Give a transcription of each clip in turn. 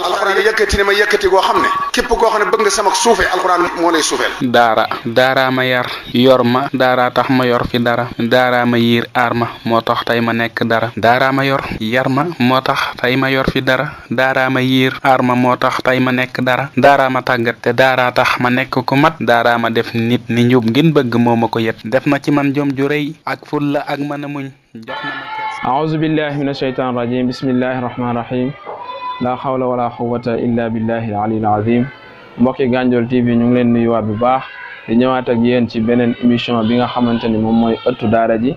alxuraan yëkkati ne ma yëkkati goo xam ne képp koo xam ne bëgg nga sama suufe alxuraan moo lay suufeel. daara ma yar yor ma daara tax ma yor fi dara daara ma yiir aar ma moo tax tey ma nekk dara daara ma yor yar ma moo tax tey ma yor fi dara daara ma yiir aar ma moo tax tey ma nekk dara daara ma tàggat te daara tax ma nekk ku mat daara ma def nit ni njub ngin bëgg moo ma ko yet def na ci man jom ju rëy ak fulla ak mën a muñ jox na ma kees. a'uuzu billahi mina shaytaani rajiim bismillahi rahmaani rahiim laa xawla wala quwwata illa billahi al-aliyyil azim mbokki Gandiol TV ñu ngi leen nuyuwaat bu baax di ñëwaat ak yéen ci beneen émission bi nga xamante ni moom mooy ëttu daara ji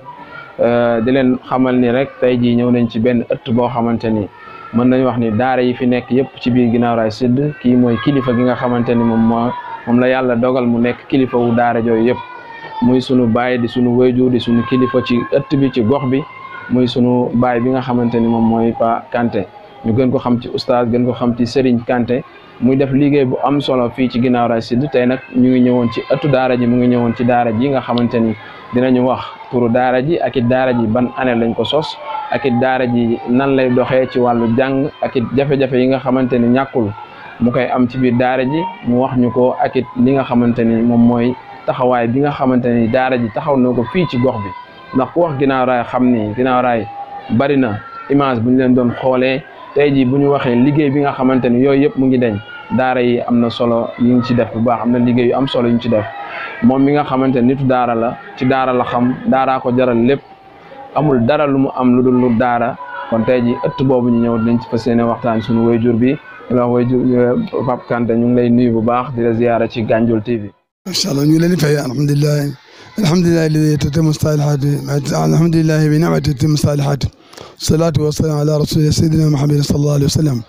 di leen xamal ni rek tey jii ñëw nañ ci benn ëtt boo xamante ni mën nañu wax ni daara yi fi nekk yëpp ci biir Guinaw Rail Sud kii mooy kilifa gi nga xamante ni moom la yàlla dogal mu nekk kilifa wu daara jooyu yëpp muy sunu baay di sunu wayjur di sunu kilifa ci ëtt bi ci gox bi muy sunu baay bi nga xamante ni moom mooy Pa Kanté ñu gën ko xam ci oustaz gën ko xam ci Serigne Kanté muy def liggéey bu am solo fii ci Guinaw Rail Sud tey nag ñu ngi ñëwoon ci ëttu daara ji mu ngi ñëwoon ci daara ji nga xamante ni dinañu wax turu daara ji ak it daara ji ban année lañ ko sos ak it daara ji nan lay doxee ci wàllu jàng ak it jafe-jafe yi nga xamante ni ñàkkul mu koy am ci biir daara ji mu wax ñu ko ak it li nga xamante ni moom mooy taxawaay bi nga xamante ni daara ji taxaw na ko fii ci gox bi ndax ku wax Guinaw Rail xam ni Guinaw Rail bari na image bu ñu leen doon xoolee tey jii bu ñu waxee liggéey bi nga xamante ni yooyu yëpp mu ngi deñ daara yi am na solo yu ñu ci def bu baax am na liggéey yu am solo yu ñu ci def moom mi nga xamante ni nitu daara la ci daara la xam daaraa ko jaral lépp amul dara lu mu am lu dul lu daara kon tey jii ëtt boobu ñu ñëw dinañ ci fas yéene waxtaan suñu wayjur bi wax wayjur Pape Kanté ñu ngi lay nuyu bu baax di la ziyaara ci Gandiol TV. macha allah ñu ngi leen di fay alhamdulilah alladi tatimu salihat alhamdulilah bi ni'mati tatimu salihat salaatu wa salaam ala rasulillah sayyidina Muhammad sallallahu alayhi wa sallam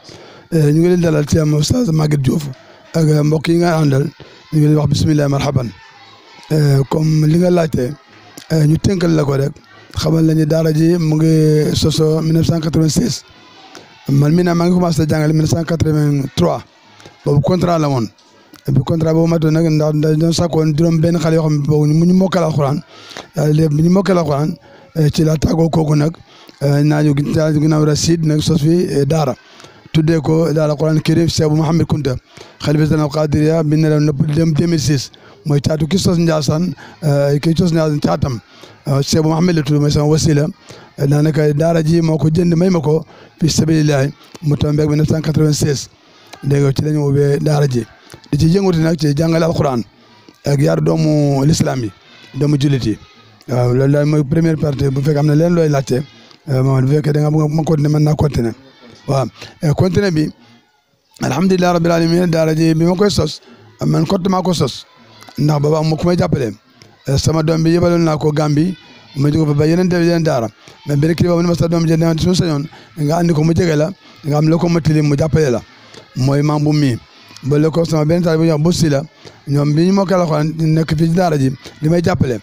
ñu ngi leen dalal ci am Oustaz Maguette Diouf ak mbokk yi nga àndal ñu ngi leen wax bisimilah marhaban comme li nga laajte ñu tënkal la ko rek xamal nañu daara ji mu ngi soso 1986 man mii nag maa ngi commencé jàngale 1983 boobu contrat la woon et puis contrat boobu matoon nag ndax dañoo sakkoon juróom benn xale yoo xam ne boobu ñu mokkal alxuraan yàlla def bi ñu mokkal alxuraan ci la tàggoo kooku nag naaju Guinaw Rail Sud nag sos fi daara tuddee ko daara Alxuraan Karim Cheikh Mouhamed Kunta xalifa général Qadiriya bi ne la nëpp dem 2006 mooy caatu ki sos Ndiassane ki sos Ndiassane caatam Cheikh Mouhamed la tudd mooy sama wasila daanaka daara ji moo ko jënd may ma ko fi sabilillah mu tombeeg 1996 dégg nga ci la ñu ubbee daara ji di ci yëngatu nag ci jàngale alxuraan ak yar doomu l'islam yi doomu jullit yi waaw loolu daal mooy première partie bu fekkee am na leen looy laajte moom bu fekkee da nga bëgg ma continuer mën naa continuer waaw continuer bi alhamdulilah rabbil alamin daara ji bi ma koy sos man kott maa ko sos ndax booba am ku may jàppale sama doom bi yëbaloon naa ko Gambie ma jóge fa ba yeneen daara mais benn kilifa mu ne ma sa doom ji ne suñu sañoon nga andi ko mu jege la nga am la ko matili mu jàppale la mooy maam bu mi ba la ko sama benn taal bu ñuy wax bu si la ñoom bi ñu mokkal alxuraan nekk fii ci daara ji li may jàppale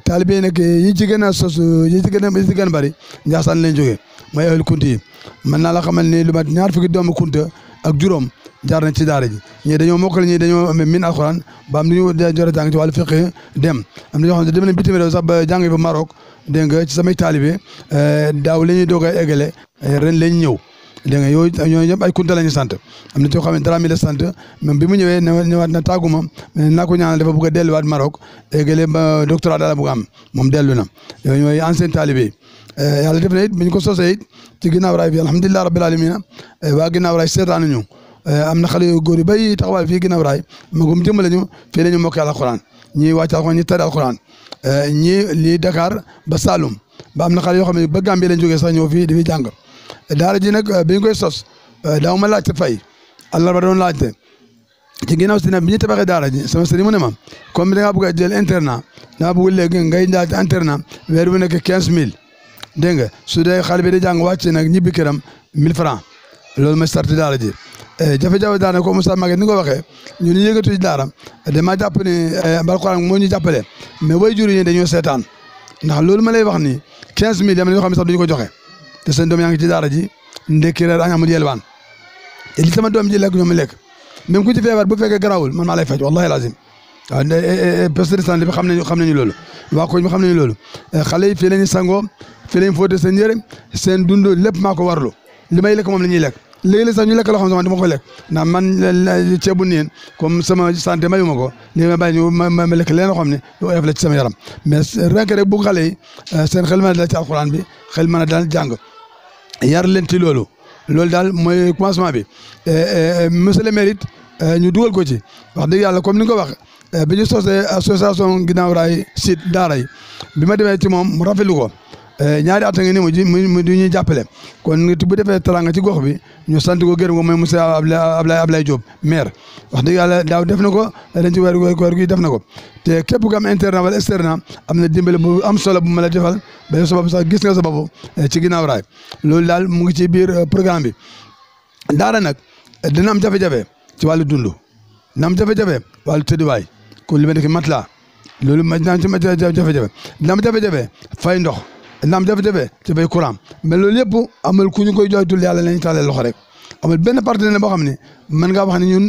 taalibe nag yi ci gën a sos yi ci gën a bari Ndiassane lañ jógee mooy ahlu kunti yi mën naa la xamal ni lu mat ñaar fukki doomu kunta ak juróom jaar nañ ci daara ji ñii dañoo mokkal ñii dañoo amee min alxuraan ba am lu ñu jot a jàng ci wàllu fiqh dem am na ñoo xam ne dem nañ bitim réew sax ba jàng fa Maroc dégg nga ci samay taalibe daaw la ñuy doog a eggale ren lañ ñëw dégg nga ñooñu ñëpp ay kunta la ñu sant am na ci xam ne dara mi la sant même bi mu ñëwee ñëwaat na tàgguma mais naa ko ñaanal dafa bëgg a delluwaat Maroc eggale ba doctorat daal la bëgg am moom dellu na yooyu ñooy ancien taalibe yàlla def na it bi ñu ko sosee it ci Guinaw Rail bi alhamdulilah rabbil alamin waa Guinaw Rail seetaan ñu am na xale yu góor yu bay taxawal fii Guinaw Rail magum jëmbale ñu fii la ñu mokkee alxuraan ñii wàcc alxuraan ñi tari alxuraan ñii lii Dakar ba Saloum ba am na xale yoo xam ne ba Gambie lañ jógee sax ñëw fii di fi jàng daara ji nag bi ñu koy sos daaw ma laajte fay àllarba doon laajte ci ginnaaw si nag bi ñu tabaxee daara ji sama sëriñ mu ne ma comme da ngaa bëgg a jël internat da ngaa bëgg léegi ngay jaay internat weer bu nekk 15000 dégg nga su dee xale bi di jàng wàcc nag ñibbi këram 1000 francs loolu mooy sarti daara ji jafe-jafe daara ko Moussa Maguette ni ko waxee ñun yëngatu ci daara dama jàpp ne Alxuraan moo ñu jàppale mais way jur yi dañoo seetaan ndax loolu ma lay wax ni 15000 am na yoo xam ne sax duñu ko joxe te seen doom yaa ngi ci daara ji ndekki reer añ amul yelwaan te li sama doom ji lekk ñoom lekk même ku ci feebar bu fekkee garawul man maa lay faj wallahi lazim waaw poste de santé bi xam nañu loolu waa koñ bi xam nañu loolu xale yi fii la ñuy sangoo fii la ñuy fóote seen yére seen dund lépp maa ko warlu li may lekk moom la ñuy lekk léegi-léeg sax ñu lekk loo xam ne dama ko lekk ndax man ceebu niin comme sama santé mayu ma ko léegi ma bàyyi ñu ma lekk leen loo xam ne lu oyof la ci sama yaram mais rien que rek bu xale yi seen xel mën a dal ci alxuraan bi xel mën a dal jàng yar leen ci loolu daal mooy commencement bi monsieur le maire it ñu dugal ko ci wax dëgg yàlla comme ni nga ko wax bi ñu sosee association ginnaaw raay site daara yi bi ma demee ci moom mu rafetlu ko ñaari at a ngi ni mu di ñuy jàppale kon bu defee teranga ci gox bi ñu sant ko gërëm ko mooy monsieur Ablaye Diop maire wax dëgg yàlla daaw def na ko ren ci weer koor gi def na ko te képp ku am internat wala externat am na dimbale bu am solo bu ma la defal ba yow sa bopp sax gis nga sa bopp ci ginnaaw raay loolu daal mu ngi ci biir programme bi daara nag dina am jafe-jafe ci wàllu dund dina am jafe-jafe wàllu tëdduwaay kon li ma nekk matelas loolu ma dina am jafe-jafe dina am jafe-jafe fay ndox dina am jafe-jafe ci fay courant mais loolu yëpp amul ku ñu koy jooytul yàlla lañ tàllal loxo rek amul benn partenaire boo xam ne mën ngaa wax ne ñun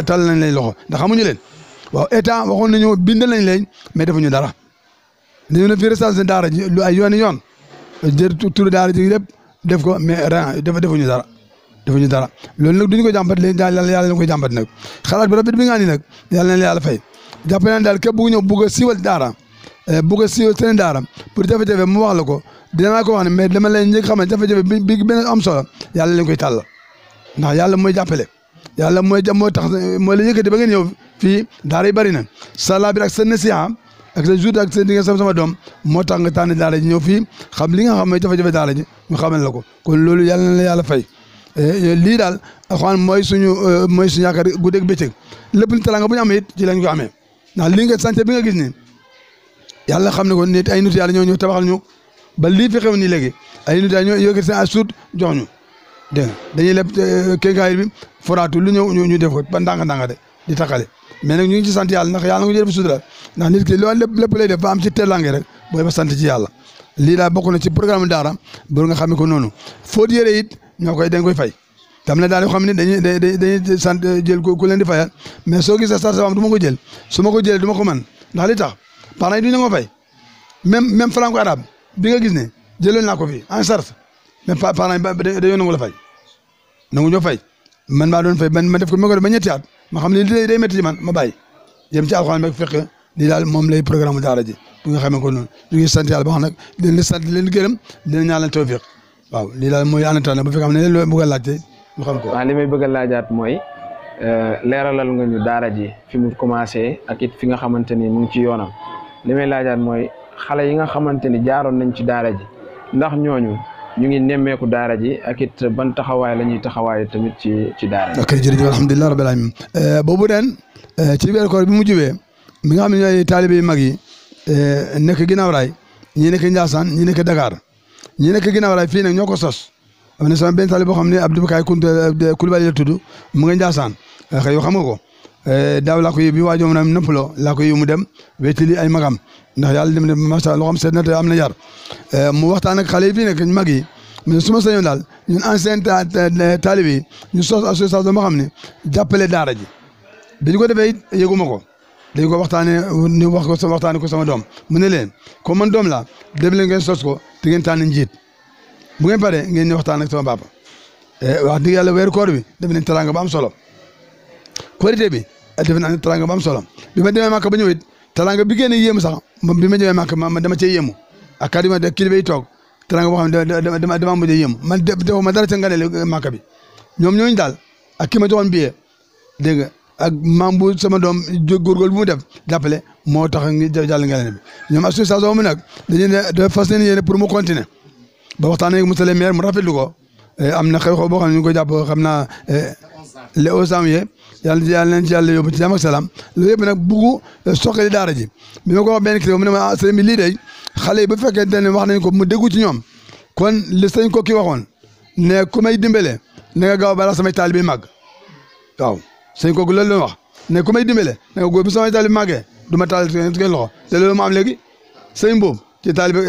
tàll nañ lay loxo ndax xamuñu leen waaw état waxoon nañu bind nañ leen mais defuñu dara dañu ne fii recensé daara ji lu ay yooni yoon jër tur daara ji lépp def ko mais rien defuñu dara loolu nag duñu ko jàmbat léegi yàlla lañ koy jàmbat nag xalaat bu rafet bi nga andi nag yàlla na yàlla fay jàpp naa daal képp bu ñëw bugg a siiwal daara bugg a siiwal seen daara pour jafe-jafe mu wax la ko dinaa ko wax ne mais dama leen njëkk xam ne jafe-jafe bi benn am solo yàlla lañ koy tàll ndax yàlla mooy jàppale yàlla moo tax mooy la yëkkati ba ngeen ñëw fii daara yi bëri na sala bi ak sa nasiha ak sa joute ak sa di nga sama doom moo tax nga tànn daara ji ñëw fii xam li nga xam mooy jafe-jafe daara ji ñu xamal la ko kon loolu yàlla na la yàlla fay lii daal alxuraan mooy suñu yaakaar guddeeg bëccëg lépp lu talanga bu ñu amee it ci lañ ko amee ndax li nga santé bi nga gis ni yàlla xam ne ko nit ay nit yàlla ñoo ñëw tabaxal ñu ba lii fi xew nii léegi ay nit yàlla ñoo yëkkati seen as suut jox ñu dégg nga dañuy leb kénkaay bi foraatu lu ñëw ñu def ko ba ndànk-ndànk de di takkale mais nag ñu ngi ci sant yàlla ndax yàlla nga jël sutura ndax nit ki loolu lépp lay def ba am ci teelange rek booy ba sant ci yàlla lii daal bokk na ci programme daara bur nga xamee ko noonu fóot yére it dañ koy fay tam na daal yoo xam ne dañuy sant jël ku leen di fayal mais soo gisee sarse am du ma ko jël su ma ko jëlee du ma ko mën ndax li tax parents yi duñu nga fay même franco arabe bi nga gis ne jëloon naa ko fi en charge mais parents yi dañoo nangu la fay nangu ñoo fay man maa doon fay ma def ko ma ko def ba ñetti at ma xam ne lii day métti ci man ma bàyyi jëm ci alxuraan rek fekk lii daal moom lay programme daara ji bu nga xamee ko noonu ñu ngi sant yàlla ba xam nag di leen sant di leen gërëm di leen ñaanal tawfiq waaw lii daal mooy anatana bu fekk xam ne loolu bëgg a laajte ñu xam ko. waaw li may bëgg a laajaat mooy leeralal nga ñu daara ji fi mu commencé ak it fi nga xamante ni mu ngi ci yoonam li may laajaat mooy xale yi nga xamante ni jaaroon nañ ci daara ji ndax ñooñu ñu ngi nemmeeku daara ji ak it ban taxawaay la ñuy taxawaay tamit ci daara ji. ok jërëjëf alhamdulilah rabbil alamin boobu ren ci weeru koor bi mu jubee mi nga xam ne ñooy taalibe yu mag yi nekk ginnaaw raay ñii nekk Ndiassane ñii nekk Dakar ñii nekk ginnaaw raay fii nag ñoo ko sos am na sama benn taalibe boo xam ne Abdou Bakay Kunta Coulibaly la tudd mu nga Ndiassane xëy yoo xam nga ko daaw laa ko yóbbu waajoo na nëppaloo laa ko yóbbu mu dem wéetali ay magam ndax yàlla dem ne macha Allah loo xam seet na te am na yar mu waxtaan ak xale yi fii nekk mag yi mais su ma sañoon daal ñun ancien taalibe yi ñu sos association boo xam ne jàppale daara ji bi ñu ko defee it yëguma ko dañu ko waxtaanee ñu wax ko waxtaanee ko sama doom mu ne leen comme man doom laa dem leen ngeen sos ko te ngeen tànn njiit bu ngeen paree ngeen ñëw waxtaan ak sama papa wax dëgg yàlla weeru koor bi def nañ teraanga ba am solo korité bi def nañ teraanga ba am solo bi ma demee Màkka ba ñëw it teraanga bi gën a yéemu sax bi ma demee Màkka ma dama cee yéemu ak kadima de kilifa yi toog teraanga boo xam ne dama mujj a yéemu man defuma dara ca nganeel Màkka bi ñoom ñooñu daal ak ki ma joxoon billet dégg nga ak maam bu sama doom góorgóorlu bu mu def jàppale moo tax ngi jàll nganeel bi ñoom association mu nag dañu ne dafa fas yéene pour mu continuer ba waxtaan ak monsieur le maire mu rafetlu ko am na xew-xew boo xam ne ñu ngi ko jàpp xam naa le 11 janvier yàlla leen ci yàlla yóbbu ci jàmm ak salaam loolu yëpp nag buggu soqali daara ji bi ma ko wax benn kii mu ne ma sëñ bi lii day xale yi bu fekkee ne wax nañ ko mu déggu ci ñoom kon li sëñ ko kii waxoon ne ku may dimbale na nga gaaw balaa samay taalibe màgg waaw sëñ kooku loolu la wax ne ku may dimbale na nga góor bu samay taalibe màggee du ma taal kenn loxo te loolu ma am léegi sëñ boobu ci taalibe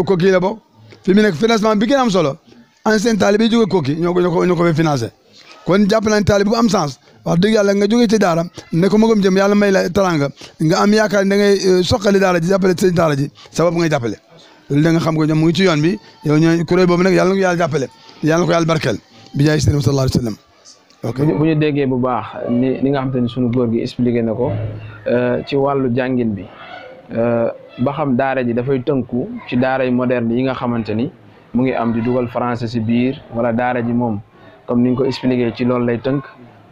ko kii la bokk fi mu nekk financement bi gën a am solo ancien taalibe yi jóge kooki ñoo ko fi financé kon jàpp nañ taalibe bu am sens wax dëgg yàlla nga jógee ci daara ne ko magam jëm yàlla may la taranga nga am yaakaar da ngay soqali daara ji jàppale sëñ daara ji sabab ngay jàppale loolu da nga xam ko ñoom mu ngi ci yoon bi yow ñooy kuréel boobu nag yàlla na ko yàlla jàppale yàlla na ko yàlla barkeel bi jaay sallallahu alayhi wa sallam. ok bu ñu déggee bu baax ni nga xam te ni sunu góor gi expliqué na ko ci wàllu jàngin bi ba xam daara ji dafay tënku ci daara yi moderne yi nga xamante ni mu ngi am di dugal français si biir wala daara ji moom comme ni nga ko expliqué ci loolu lay tënk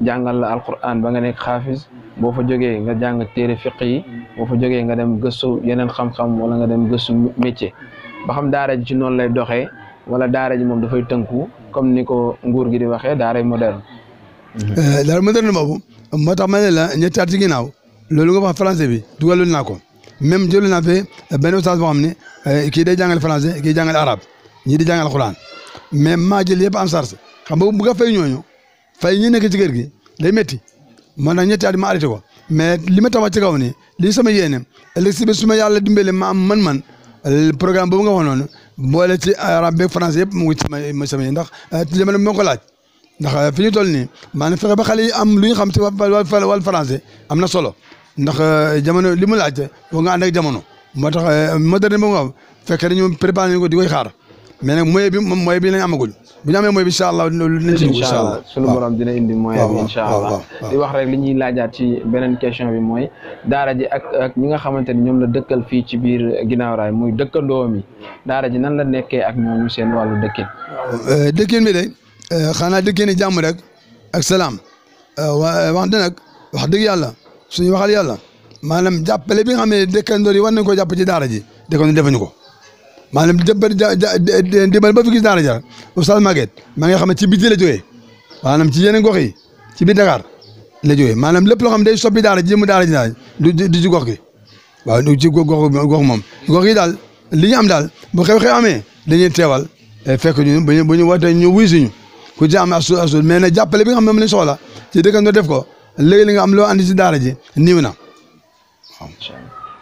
jàngal la alquran ba nga nekk xaafis boo fa jógee nga jàng téere fiq yi boo fa jógee nga dem gëstu yeneen xam-xam wala nga dem gëstu métier ba xam daara ji ci noonu lay doxee wala daara ji moom dafay tënku comme ni ko nguur gi di waxee daara moderne. daara moderne boobu moo tax ma ne la ñetti at ci ginnaaw loolu nga wax français bi dugaloon naa ko même jëloon naa fi benn ustaas boo xam ne kii day jàngal français kii jàngal arabe ñii di jàngal alquran mais maa jël yëpp en charge xam nga bu nga fay ñooñu fay ñi nekk ci kër gi day métti moo tax ñetti at ma arrêté ko mais li ma tax ci kaw nii lii sama yéene ëllëg si su ma yàlla dimbale ma am man-man programme boobu nga wax noonu boole ci arabe beeg français yëpp mu ngi sama yéene ndax jamono moo ko laaj ndax fi ñu toll nii maanaam fexe ba xale yi am lu ñu xam ci wàllu français am na solo ndax jamono li mu laaj foog nga ànd ak jamono moo tax moderne boobu nga xam fekkee dañu préparé nañ ko di koy xaar mais nag moyen bi lañ amagul bu ñu amee moyen bi incha allah loolu dinañ ci incha allah sunu borom dina indi moyen bi incha allah di wax rek li ñuy laajaat ci beneen question bi mooy daara ji ak ñi nga xamante ni ñoom la dëkkal fii ci biir ginnaaw raay muy dëkkandoo mi daara ji nan la nekkee ak ñooñu seen wàllu dëkkin. dëkkin bi de xanaa dëkkin ni jàmm rek ak salaam wax dëgg nag wax dëgg yàlla suñu waxal yàlla maanaam jàppale bi nga xam ne dëkkandoo yi war nañ ko jàpp ci daara ji dëkkandoo defuñu ko. maanaam dimbal ba fi gis daara jar Oustaz Maguette maa ngi xam ne ci biti la jógee maanaam ci yeneen gox yi ci biir Dakar la jógee maanaam lépp loo xam day soppi daara ji mu daara ji daal du ci gox gi waaw du ci gox moom gox yi daal li ñu am daal bu xew-xew amee dañuy teewal fekk ñu bu ñu wootee ñu wuy suñu ku ci am asul mais nag jàppale bi nga xam ne moom lañ soxla ci dëkkandoo def ko léegi li nga am loo andi ci daara ji niiw na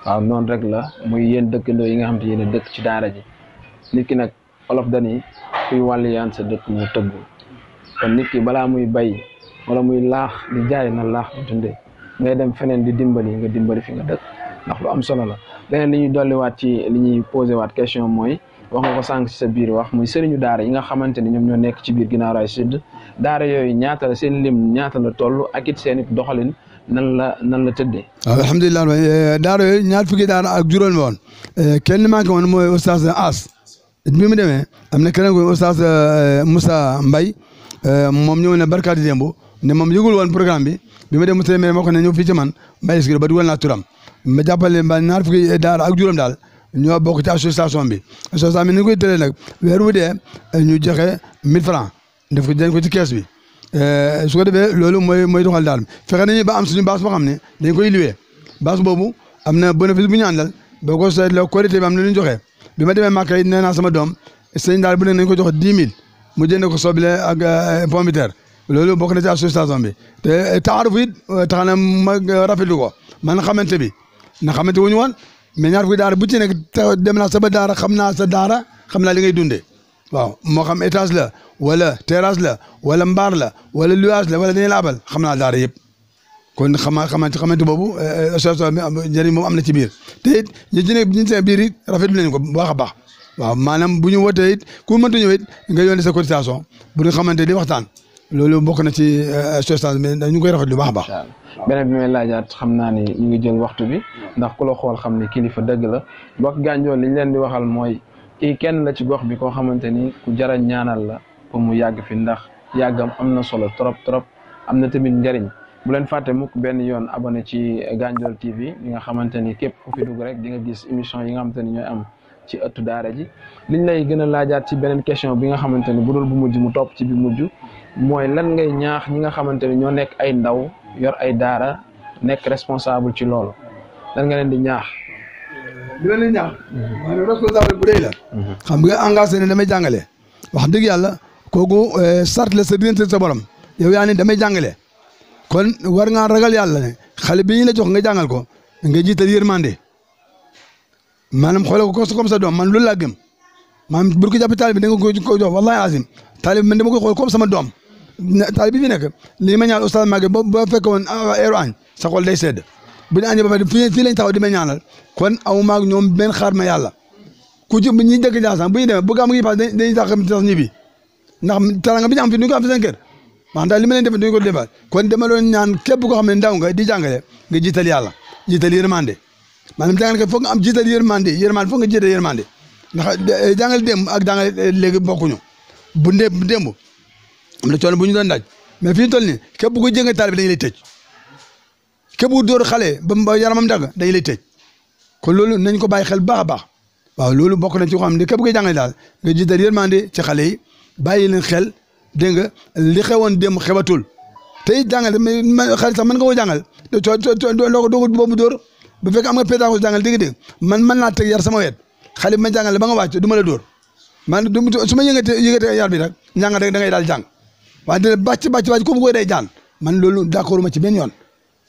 waaw noonu rek la muy yéen dëkkandoo yi nga xam te yéen a dëkk ci daara ji nit ki nag olof dani kuy wàllu yaan sa dëkk mu tëggu kon nit ki balaa muy bay wala muy laax di jaay na laax di dundee ngay dem feneen di dimbali nga dimbali fi nga dëkk ndax lu am solo la leneen li ñuy dolliwaat ci li ñuy posé waat question mooy wax nga ko sànq ci sa biir wax muy sëriñu daara yi nga xamante ni ñoom ñoo nekk ci biir Guinaw Rail Sud daara yooyu ñaata la seen lim ñaata la toll ak it seen doxalin nan la tëddee. waaw alhamdulilah daara yooyu ñaar fukki daara ak juróom woon kenn manqué woon mooy Oustaz As bi mu demee am na keneen ko Oustaz Moussa Mbaye moom ñëw na barkaati démb ne moom yëgul woon programme bi ma dem mu téeméer moo ko ne ñëw fii ci man Mbaye Eskiro ba dugal naa turam ma jàppale ba ñaar fukki daara ak juróom daal ñoo bokk ci association bi association bi ni ñu koy tëlee nag weer wu dee ñu joxe 1000 francs def ko dañ ko ci kees bi. su ko defee loolu mooy doxal daal fexe nañu ba am suñu base boo xam ne dañ koy liwee base boobu am na bénéfice bu ñu àndal boo ko seetloo qualité bi am na lu ñu joxe bi ma demee Màkka yi nee naa sama doom sëñ daal bu ne nañ ko joxe 10 000 mu jënd ko soble ak pomme de terre loolu bokk na ci association bi te taaruf it tax na ma rafetlu ko man xamante bi na xamante wuñu woon mais ñaar fukki daara bu ci nekk dem naa sama daara xam naa sa daara xam naa li ngay dundee waaw moo xam étage la wala terrasse la wala mbaar la wala luage la wala dañuy la abal xam naa daara yëpp kon xamante boobu association bi njëriñ moom am na ci biir te it ñu ci nekk ñu seen biir it rafetlu nañ ko bu baax a baax waaw maanaam bu ñu wootee it ku mënta ñëw it nga yónnee sa cotisation bu ñu xamante di waxtaan loolu bokk na ci association bi ñu koy rafetlu bu baax a baax. beneen bi may laajaat xam naa ni ñu ngi jël waxtu bi ndax ku la xool xam ni kilifa dëgg la mbokk Gandiol li ñu leen di waxal mooy kii kenn la ci gox bi koo xamante ni ku jara ñaanal la pour mu yàgg fi ndax yàggam am na solo trop am na tamit njëriñ bu leen fàtte mukk benn yoon abonné ci Gandiol TV li nga xamante ni képp ku fi dugg rek di nga gis émission yi nga xamante ni ñooy am ci ëttu daara ji liñ lay gën a laajaat ci beneen question bi nga xamante ni bu dul bu mujj mu topp ci bi mujj mooy lan ngay ñaax ñi nga xamante ni ñoo nekk ay ndaw yor ay daara nekk responsable ci loolu lan nga leen di ñaax. li ma leen ñaax. maanaam responsable bu rëy la. xam nga engagé ne damay jàngale. wax dëgg yàlla kooku sart la sa diggante sa borom yow yaa ne damay jàngale kon war ngaa ragal yàlla ne xale bi ñu la jox nga jàngal ko nga jiital yërmande maanaam xoolal ko comme sa doom man loolu laa gëm maanaam bu ko jàppee taalib bi da nga ko jox wallahi azim taalib man dama koy xool comme sama doom taalib bi fi nekk lii ma ñaan Oustaz Maguette boo fekk woon heure añ sa xol day sedd bu ñu añee ba pare fii lañ taxaw di ma ñaanal kon aw maag ñoom benn xaar ma yàlla ku ci ñi dëkk Ndiassane bu ñu demee bu gàmm gi pass dañuy tax ñibbi ndax taranga bi ñu am fi duñ ko am fi seen kër maanaam daal li ma leen def duñ ko defal kon dama doon ñaan képp koo xam ne ndaw nga di jàngale nga jiital yàlla jiital yërmande maanaam jàngale kat foog nga am jiital yërmande foog nga jiital yërmande ndax jàngale démb ak jàngale léegi bokkuñu bu démb am na coono bu ñu doon daj mais fi ñu toll nii képp ku jënga taal bi dañu lay tëj képp ku dóor xale ba yaramam dagg dañu lay tëj kon loolu nañ ko bàyyi xel baax a baax waaw loolu bokk na ci xam ne képp kuy jàngale daal nga jiital yërmande ci xale yi bàyyi leen xel dégg nga li xewoon démb xewatul tey jàngale xale sax mën nga koo jàngal doo boobu dóor bu fekkee am nga pédagogie jàngal dégg-dégg man mën naa teg yar sama wet xale bi ma jàngale ba nga wàcc du ma la dóor man su ma yëgatee yar bi rek njàng rek da ngay daal jàng waaye de bàcc ko bu koy day jaan man loolu d'accord ma ci benn yoon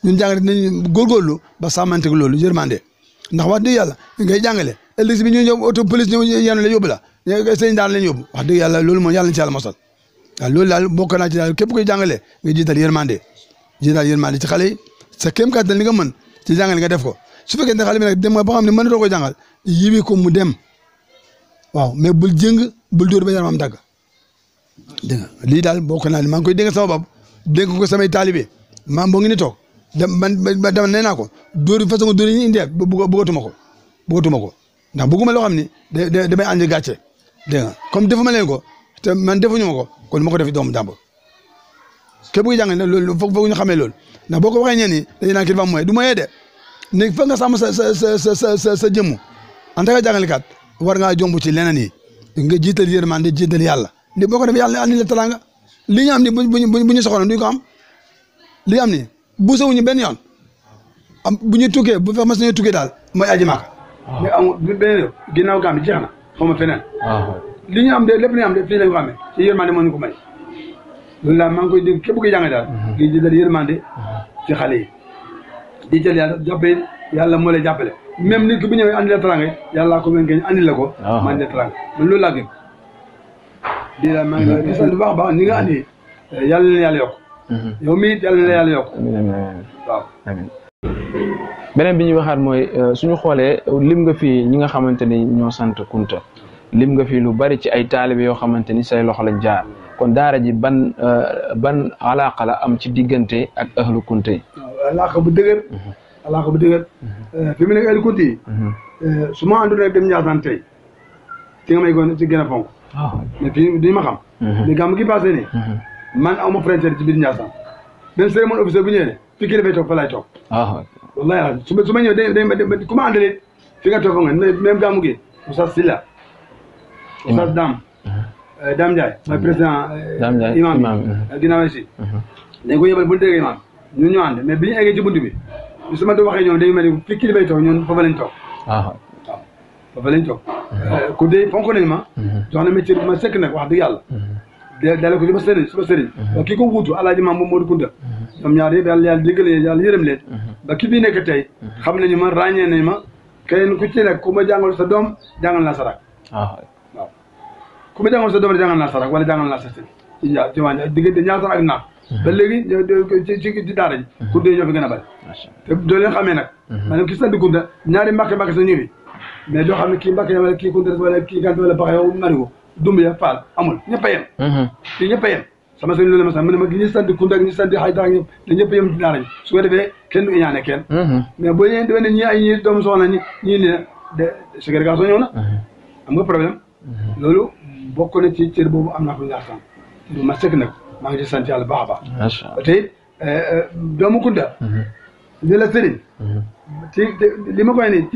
ñun jàngale nañ góorgóorlu ba sàmmante ko loolu yërmande ndax wax dëgg yàlla ngay jàngale ëllëg bi ñu ñëw auto police ñëw yenu la yóbbu la sëñ daan leen yóbbu wax dëgg yàlla loolu moom yàlla na ci yàlla mosal waaw loolu daal bokk naa ci daal képp koy jàngale nga jiital yërmande ci xale yi sa kéem kàttan li nga mën ci jàngale nga def ko su fekkee ne xale bi nag dem nga ba xam ne mënatoo ko jàngal yiwi ko mu dem waaw mais bul jëng bul dóor ba yaramam dagg dégg nga lii daal bokk naa ne maa ngi koy dégg sama bopp dégg ko samay taalibe maa boo ngi ni toog dama nee naa ko dóor façon dóor yi ñu indi bëggatuma ko ndax bëgguma loo xam ni damay andi gàcce dégg nga comme defuma leen ko te man defuñu ma ko kon ma ko def doomu jàmbur képp kuy jàngale loolu foog ñu xamee loolu ndax boo ko waxee ñeen ñi dañuy naan kii dafa am moyen du moyen de ne fa nga sàmm sa jëmm en tant que jàngalekat war ngaa jomb ci leneen yi nga jiital yërmande jiital yàlla li boo ko def yàlla andi la teraanga li ñu am ni bu ñu soxla duñ ko am li am ni buusawuñu benn yoon am bu ñu tukkee bu fekkee mas nañu tukkee daal mooy aji maaka mais amul beneen yow ginnaaw gaam bi jeex na xaw ma feneen li ñu am de lépp li ñu am de fii lañ ko amee ci yërmande moo ñu ko may loolu daal maa ngi koy dégg képp kuy jàngale daal ngi jiital yërmande ci xale yi di jël yàlla jàppale yàlla moo lay jàppale même nit ki bu ñëwee andi la teraanga yàlla ko mën andi la ko ma andi la teraanga man loolu laa gëm di la maa ngi di sant bu baax a baax ni nga andi yàlla na yàlla yokk yow mii yàlla na yàlla yokk waaw amiin beneen bi ñuy waxaat mooy suñu xoolee lim nga fi ñi nga xamante ni ñoo sant Kunta lim nga fi lu bari ci ay taalibe yoo xamante ni say loxo lañ jaar kon daara ji ban alaaqa la am ci diggante ak ahlu Kunta yi alaaqa bu dëgër fi mu nekk ahlu Kunta yi su ma àndoon rek dem Ndiassane tey ci nga may ci gën a fonk mais fii duñu ma xam mais gàmm gi passé nii man aw ma frontière ci biir Ndiassane même cérémonie officielle bu ñëwee ne fi kii dafay toog fa laay toog wallahi su ma ñëwee day ku ma àndalee fi nga toog nga même gàmmu gi Oustaz Silla Oustaz Dame Ndiaye mooy président imam bi ginnaaw si dañ ko yebal bu dégg imam ñun ñu ànd mais bi ñu eggee ci bunt bi su ma doon waxee ñoom dañu mel ni fi kii dafay toog ñun foofa lañ toog waaw foofa lañ toog ku dee fonk nañ ma jox na métier ma sekk nag wax dëgg yàlla dale ko ci ba sëriñ kii ko wuutu alaaji maam moom Modou Kunta ñoom ñaar yëpp yàlla déggal yàlla yërëm leen ba ki bii nekk tey xam nañu ma ràññee nañ ma kenn ku ci nekk ku ma jàngal sa doom jàngal naa sa rak waaw ku ma jàngal sa doom jàngal naa sa rak wala jàngal naa sa sëriñ ci wàññi diggante Ndiassane ak naaf ba léegi ci daara ji Kunta yi ñoo fi gën a bëri te doo leen xamee nag maanaam ki sant Kunta ñaari mbàkke sa ñëwi mais doo xam ne kii mbàkke wala kii Kunta wala kii gant wala baxe yow marigo Dumbuya Fall amul ñëpp a yem fii ñëpp a yem sama sëriñ loolu ma sax mu ne ma ñi sant Kunta ak ñi sant Haydara ñëpp te ñëpp a yem ci daara ji su ko defee kenn du ñaane kenn mais boo ñëwee demee ne ñi ay ñi doomu soxna ñii ne de ségrégation ñëw na am nga problème loolu bokk na ci cër boobu am naa ko Ndiassane cër bu ma sëkk nag maa ngi ci sant yàlla baax a baax te it doomu Kunta li la sëriñ ci li ma koy nii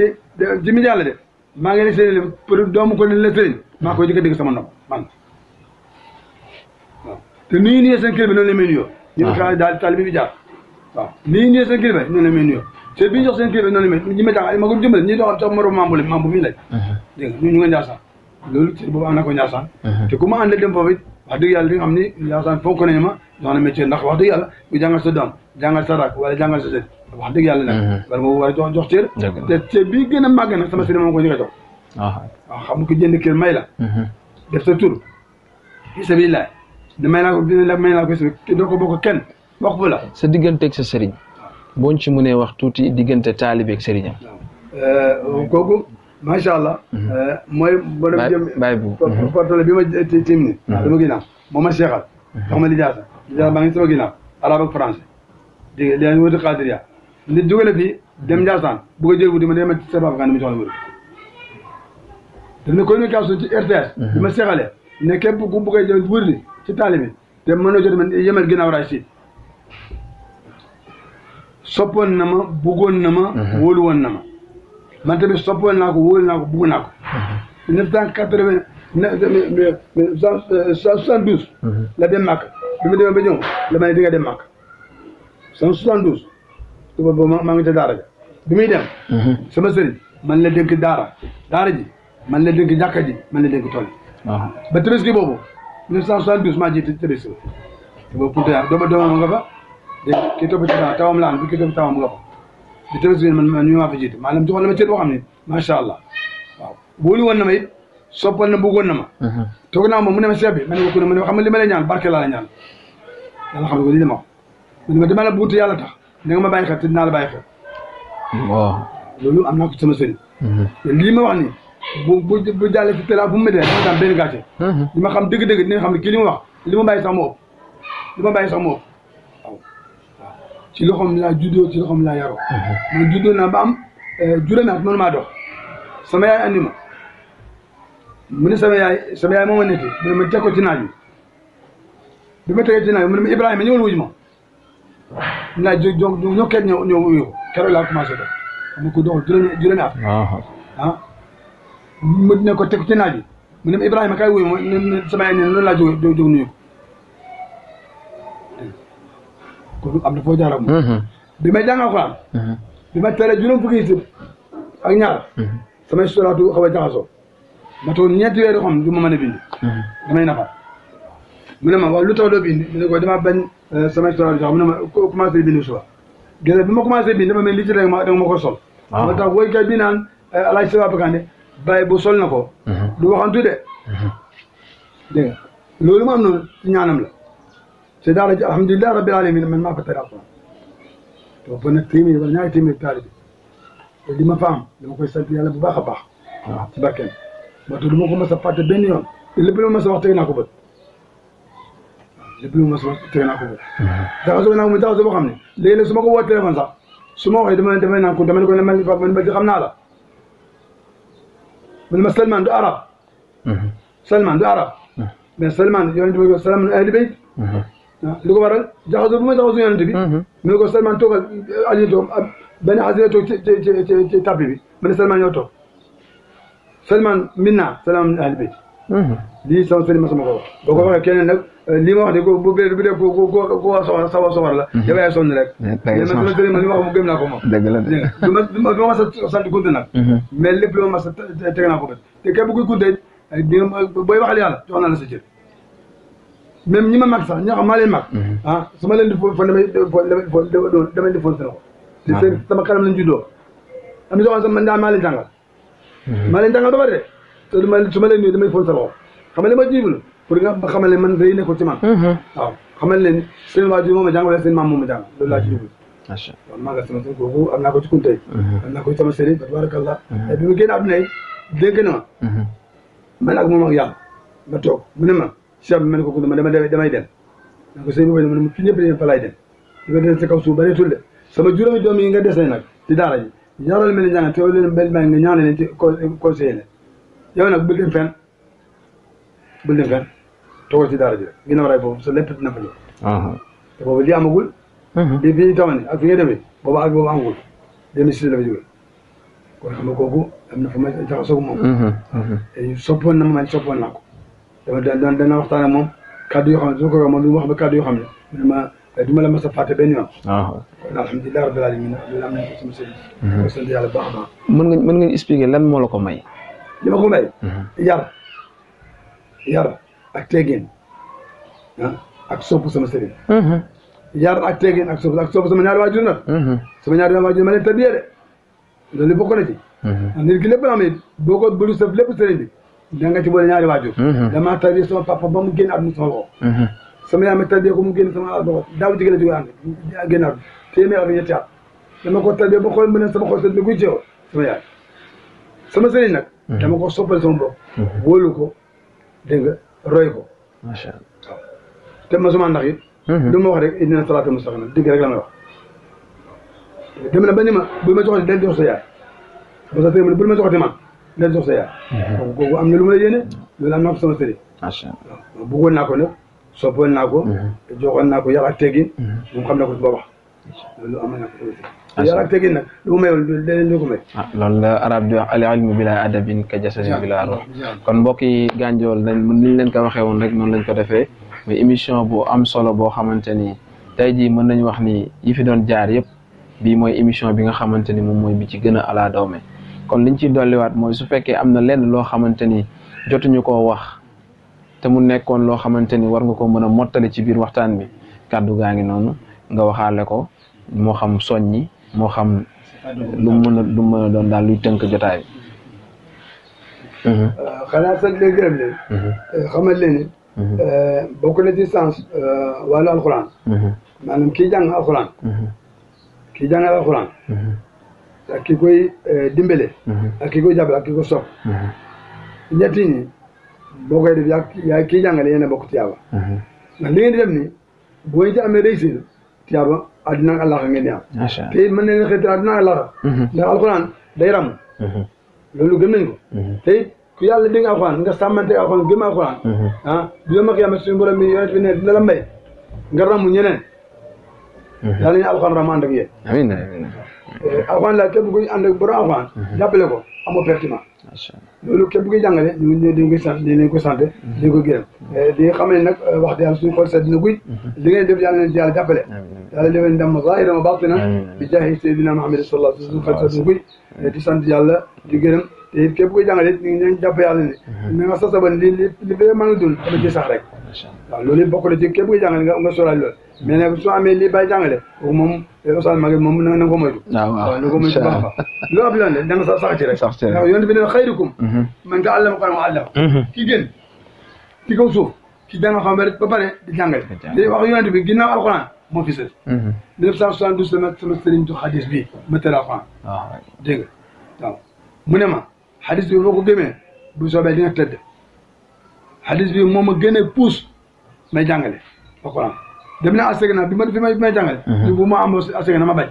ci mi yàlla de maa ngi leen sëriñ pour doomu ko la sëriñ maa koy jëkk dégg sama nopp man waaw te ni ñu nuyee seen kër bi noonu la may nuyoo ñu ngi daal taalibe bi jaar waaw ni ñu nuyee seen kër bi noonu la may nuyoo te bi ñu jox seen kër bi noonu la may ñi ma jàng ma ko jëmbale ñi doxal sax morom mambu mii lañ dégg nga ñu nga Ndiassane loolu ci boobu am na ko Ndiassane te ku ma àndal dem foofu it wax dëgg yàlla di nga xam ni Ndiassane fonk nañu ma jox na métier ndax wax dëgg yàlla bu jàngal sa doom jàngal sa rak wala jàngal sa sëriñ wax dëgg yàlla nag war nga war a jox cër te cër bii gën a màgg nag sama sëriñ moom ko njëkk a jox waaw xam nga ko jënd kër may la def sa tur fi sabilillah ne may naa ko te doo ko bokk kenn wax bu la sa digganteeg sa sëriñ boo ci mënee wax tuuti diggante taalibe ak sëriñam kooku macha allah. mooy borom jëm baay bu portale bi ma tiim ni dama ginnaaw moo ma seexal jox ma lijaasa maa ngi sama ginnaaw arabe ak français dégg nga léegi wuti xaadiriya nit jóge na fii dem Ndiassane bu ko jël wuti ma ne ma sa Babacar ni ma jox la wér daf ne communication ci RTS bi ma seexalee ne képp ku bëgg a jël wér ni ci taalibi te mën na jot ma yemal ginnaaw raay si soppoon na ma bëggoon na ma wóolu woon na ma man tamit soppoon naa ko wóolu naa ko bëgg naa ko 1972 la dem Màkk bi ma demee ba ñëw la ma ne di nga dem Màkk 172 boobu maa ngi ca daara ja bi muy dem sama sëriñ man la dénk daara ji man la dénk jàkka ji man la dénk tool ba Tabaski boobu 1972 maa jiite Tabaski boobu Kunta yaa doomam nga fa dégg kii topp ci tawam laan bi kii topp tawam nga fa di Tabaski man ñu maa fa jiite maanaam joxoon na ma cër boo xam ne macha allah waaw boolu woon na ma it soppal na bëggoon na ma toog naa moom mu ne ma chef bi ma ne ko ku ne ma ne xam nga li ma lay ñaan barke laa la ñaan yàlla xam ne ko lii dama wax mu ne ma dama la bëgg te yàlla tax da nga ma bàyyi xel te dinaa la bàyyi xel waaw loolu am naa ko sama sëriñ te lii ma wax ni bu jàllee ci télé fu mu méttee dama daan benn gàcce li ma xam dëgg-dëgg dina xam ne kii li ma wax li ma bàyyi sax mu ëpp li ma bàyyi sax mu ëpp waaw ci loxoom laa juddoo ci loxoom laa yaroo man juddoo naa ba am juróomi at mënu maa dox sama yaay andi ma mu ne sama yaay moo ma netti mu ne ma teg ko ci naaj bi ma tegee ci naaj bi mu ne ma Ibrahima ñëwal wuju ma naa ñokkeet ñëw wuyu ko keroog laa commencé dox xam nga ko doxul juróomi at mu ne ko teg ci naaj bi mu ne ma Ibrahima kay wuyu ma sama yaay ne noonu laa jóg nuyu ko kon am na foo jaar ak moom bi may jàng alxuraan bi ma tere juróom fukki isib ak ñaar samay solaatu xaw a jaxasoo ma toog ñeenti weer yoo xam du ma mën a bind damay nafar mu ne ma waaw lu tax doo bind mu ne ko dama bañ samay solaatu jaxasoo mu ne ma commencé bind suba gis nga bi ma commencé bind dama mel li ci rek da nga ma ko sol moo tax woykat bi naan alaaj Seba Bakande bàyyi bu sol na ko du waxantu de dégg nga loolu ma am noonu ci ñaanam la te daara ji alhamdulilah rabbil alamin man maa ko tere alxuraan to ba nag téeméer wala ñaari téeméer taalibe te li ma fa am dama koy sant yàlla bu baax a baax waaw ci barkeem moo tax du ma ko mos a fàtte benn yoon te lépp lu ma mos a wax teg naa ko bët lépp lu ma mos a wax teg naa ko bët jaxasoo naa mu jaxasoo boo xam ne léegi nag su ma ko woo téléphone sax su ma waxee damay naan ko dama ne ko ne man ba xam naa la mu ne ma Salman du arab Salman du arab mais Salman yonent bi Salman ahli bayt li ko waral jaxasoo bu ma jaxasoo yonent bi mu ne ko Salman toogal Ali toog benn xasina toog ci tappi bi mu ne Salman ñoo toog Salman minna Salman ahli bayt lii sama sëriñ ma sama ko wax boo ko waxee keneen nag lii ma wax de bu dee ko sawar la dafa yaay sonn rek mais man sama sëriñ ma li ma wax mu gëm naa ko moom dëgg la du ma mas a sant kunte nag mais lépp lu ma mas a teg naa ko bët te képp kuy kunte booy waxal yàlla jox naa la sa cër même ñi ma mag sax ñoo xam maa leen mag su ma leen di fon damay di fon seen ko te seen sama kanam lañ juddoo am na soo xam sax man daal maa leen jàngal ba bari de te su ma leen nuyu damay fon sa loxo xamal ma jiibul pour nga xamal leen man rëy nekkul ci man waaw xamal leen seen waajur moom a jàng wala seen maam moom a jàng loolu laa ci jublu waaw maa nga sama sëriñ boobu am naa ko ci kuntey am naa ko ci sama sëriñ tabarakallah bi mu génn àdduna yi dénk na ma man ak moom ak yàlla ma toog mu ne ma chef bi ma ne ko ma damay dem ma ko sëñ bi mu ne ma fi ñëpp dañu fa laay dem di nga des ci kaw suuf bari tul de sama juróomi doom yi nga des nag ci daara ji yaral mel ni njàng te leen benn nga ñaanal leen ci conseiller leen yow nag bul dem fenn toogal ci daara ji rek ginnaaw raay foofu sa lépp dina fa ñëw te boobu lii amagul lii fii tawani ak fi nga demee boobu amagul 2006 la fa jógee kon xam nga kooku am na fa ma jaxasoo moom soppoon na ma man soppoon naa ko dana waxtaan ak moom kàddu yoo xam ne su ma ko waxee moom du ma wax ba kàddu yoo xam ne ma du ma la mas a fàtte benn yoon kon alhamdulilah rabbil alamin loolu am nañ ko sama sëriñ ko sant yàlla baax a baax mën nga expliquer lan moo la ko may li ma ko may yar ak teggin ak sopp sama sëriñ yar ak teggin ak sopp sama ñaari waajur nag sama ñaari waajur ma leen tarbiyee de loolu bokk na ci nit ki lépp la am it boo ko bëlu sëf lépp sëriñ bi da nga ci boole ñaari waajur damaa tarbiyee sama papa ba mu génn àdduna sama loxo sama yaay ma tarbiyee ko mu génn sama loxo daaw jigéen la jóge ànd génn àdduna téeméer ak ñetti at dama ko tarbiyee ba xool mu ne sama xol sët ni kuy ceew sama yaay sama sëriñ nag dama ko soppal sama bopp wóolu ko dégg nga roy ko macha allah te ma suma ndax it lu ma wax rek dina salaatu mustaqim dégg rek la may wax dem na ba ni ma bu ma joxati del jox sa yaay ba sa sëriñ bu ma joxati man del jox sa yaay kooku am na lu ma la yéene loolu am naa ko sama sëriñ macha allah bëggoon naa ko nag soppoon naa ko joxoon naa ko yar ak teggin moom xam na ko booba loolu am na ko yar ak teggin nag lu mu mayul leneen lu ko may loolu la arab di wax al ilmu bila adabin ka jasadin bila ruh kon mbokk yi Gandiol dañ niñ leen ko waxee woon rek noonu lañ ko defee mais émission bu am solo boo xamante ni tey jii mën nañu wax ni yi fi doon jaar yëpp bii mooy émission bi nga xamante ni moom mooy bi ci gën a ala doome kon liñ ciy dolliwaat mooy su fekkee am na lenn loo xamante ni jotuñu koo wax te mu nekkoon loo xamante ni war nga ko mën a mottali ci biir waxtaan bi kàddu gaa ngi noonu nga waxaale ko moo xam soññi moo xam lu mën a doon daal luy tënk jotaay bi. xanaa sant leen gërëm leen. xamal leen ni. bokk na ci sens wàllu alxuraan. maanaam kii jàng alxuraan. kii jàngal alxuraan. ak ki koy dimbale. ak ki koy jàppale ak ki ko sopp. ñett ñi boo koy def yaa kii jàngale yéen a bokk tiyaaba. ndax li ngeen di def nii boo ñu ci amee réussir tiyaaba àddina ak àllaaxa ngeen di am. macha allah te it mën nañu xëy na àddina ak àllaaxa. ndax alxuraan day ràmm. loolu gëm nañ ko. te it ku yàlla dégg alxuraan nga sàmmante alxuraan gëm alxuraan. bu yom ak yàlla suñu borom bi yonent bi ne dina la mbay nga ràmm ñeneen. yàlla ñu alxuraan ràmm ànd ak yéen. amiin amiin. alxuraan la képp kuy ànd ak borom alxuraan. jàppale ko amoo pertement. macha allah loolu képp kuy jàngale ñu dañ koy sant dañ ko sant dañ ko gërëm di nga xam ne nag wax dëgg yàlla suñu xol sedd na guy li ngeen def yàlla leen ci yàlla jàppale yàlla defal ndam zahiran wa batinan bi jaahi sayyidina Muhammad sallallahu alayhi wa sallam suñu xol sedd na guy di sant yàlla di gërëm te it képp kuy jàngale it ñu ngi jàpp yàlla ne na nga sasaban li ba maa ngi dund dama ci sax rek waaw loolu it bokk na ci képp kuy jàngale nga sóoraal loolu mais nag soo amee lii bay jàngale kooku moom Oustaz Maguette moom na nga ko moytu waaw na ko moytu baax a baax loo ab loolu da nga sax ci rek ndax yonent bi ne xayrukum man ta'allama Alxuraan wa 'allama ki gën ci kaw suuf ki jàng xam rek ba pare di jàngale di wax yonent bi ginnaaw alxuraan moo fi sëriñ 1972 la sama sëriñ du xadis bi ma tëral alxuraan dégg nga waaw mu ne ma xadis bi boo ko gëmee bu soobee di nga tëdd xadis bi moom ma gën a puus may jàngale alxuraan dem na asegna bi may jàngale bu ma am asegna ma bañ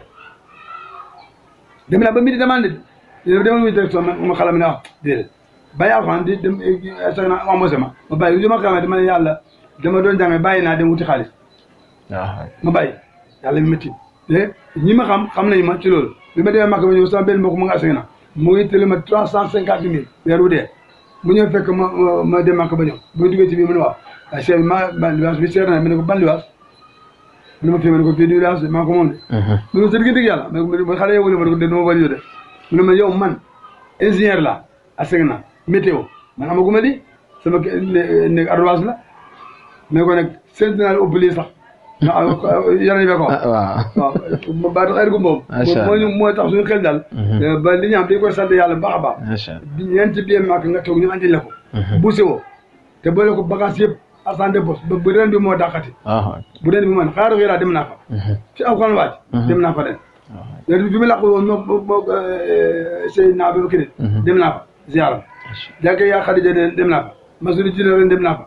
dem na ba mi di demande demal muy direction ma xala mi ne wax déedéet bàyyi alxuraan di dem asegna amosé ma bàyyi li ma xamante ma ne yàlla dama doon jàngale bàyyi naa dem wuti xaalis ma bàyyi yàlla mi métti te ñi ma xam nañu ma ci loolu bi ma demee Makka ba ñëw sama benn mbokk mu nga asegna mu ngi tële ma 350 000 weer wu dee mu ñëw fekk ma dem Makka ba ñëw boo duggee ci biir mu ne waaw waaye chef bi ban liwaas bi seer na ma ne ko ban liwaas mu ne ma fii ma ne ko fii di liwaas maa ko moom de mu ne ma sa diggante yàlla ma xale yow ma ne ko de dama validé de mu ne ma yow man ingénieur la asegna météo man amaguma di sama néeg ardoise la mais ko nag seen dinaa la ëpp lii sax yàlla ñu ko waaw ba tax ay gu moom mooy tax suñu xel daal ba li ñu am dañ koy sant yàlla baax a baax ñeenti biir maak nga toog ñu andil la ko bu sewoo te boole ko bagage yëpp asante bos ba bu ren bi moo dàqati bu ren bi man xaaru xiraa dem naa fa ci alxuraan waaj dem naa fa ren léegi bi mu làqu woon moo sey naa ba kii dem naa fa ziaram jàkke yaa Xadija dem naa fa masuri jina ren dem naa fa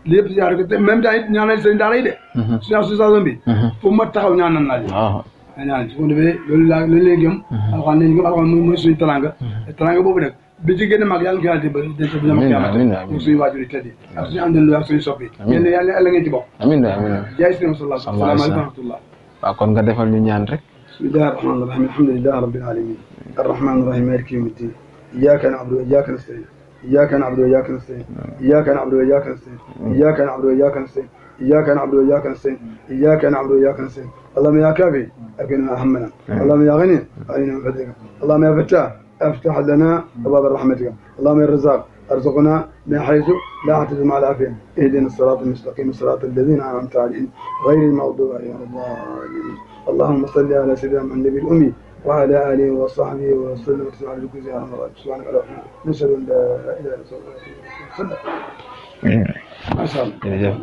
li yëpp ziar ko te même temps it ñaanal sëñ daara yi de suñu association bi foofu ma taxaw ñaanal naa leen ñaanal su ko defee loolu lay gëm alxuraan lañu gëm alxuraan mooy suñu talanga talanga boobu nag bi ci gën a mag yàlla ko yàlla dimbali den sa biñama kiamate suñu waajur yi tëddi ak suñu àndandoo ak suñu soppi yéen yàlla ngeen ci bokk amiin amiin jaay sina sallallahu alayhi wa rahmatullah waaw kon nga defal ñu ñaan rek bismillahi rahmaani rahim alhamdulillahi rabbil alamin arrahmaani rahim maliki yawmi ddin iyyaka na'budu wa iyyaka nasta'in إياك نعبد وإياك نستعين إياك نعبد وإياك نستعين إياك نعبد وإياك نستعين إياك نعبد وإياك نستعين إياك نعبد وإياك نستعين اللهم يا كافي أكرمنا همنا اللهم يا غني أغننا من فضلك اللهم يا فتاح افتح لنا أبواب رحمتك اللهم يا الرزاق ارزقنا من حيث لا تحتسب مع العافية اهدنا الصراط المستقيم صراط الذين أنعمت عليهم غير المغضوب عليهم ولا الضالين اللهم صل على سيدنا محمد النبي الأمي وعلى آله وصحبه وسلم وسلم على كل شيء سبحانك اللهم نشهد أن لا إله إلا الله ما شاء الله jërëjëf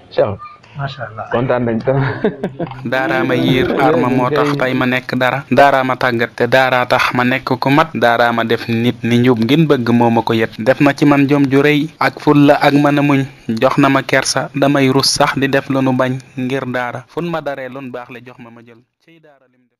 Cheikh macha allah kontaan nañ tam. daaraama yiir aar ma moo tax tey ma nekk dara daaraama tàggat te daaraa tax ma nekk ku mat daaraama def nit ni njub ngin bëgg moo ma ko yet def na ci man jom ju rëy ak fulla ak mën a muñ jox na ma kersa damay rus sax di def lu nu bañ ngir daara fun ma daree lun baax le jox ma jël ciy daara lim def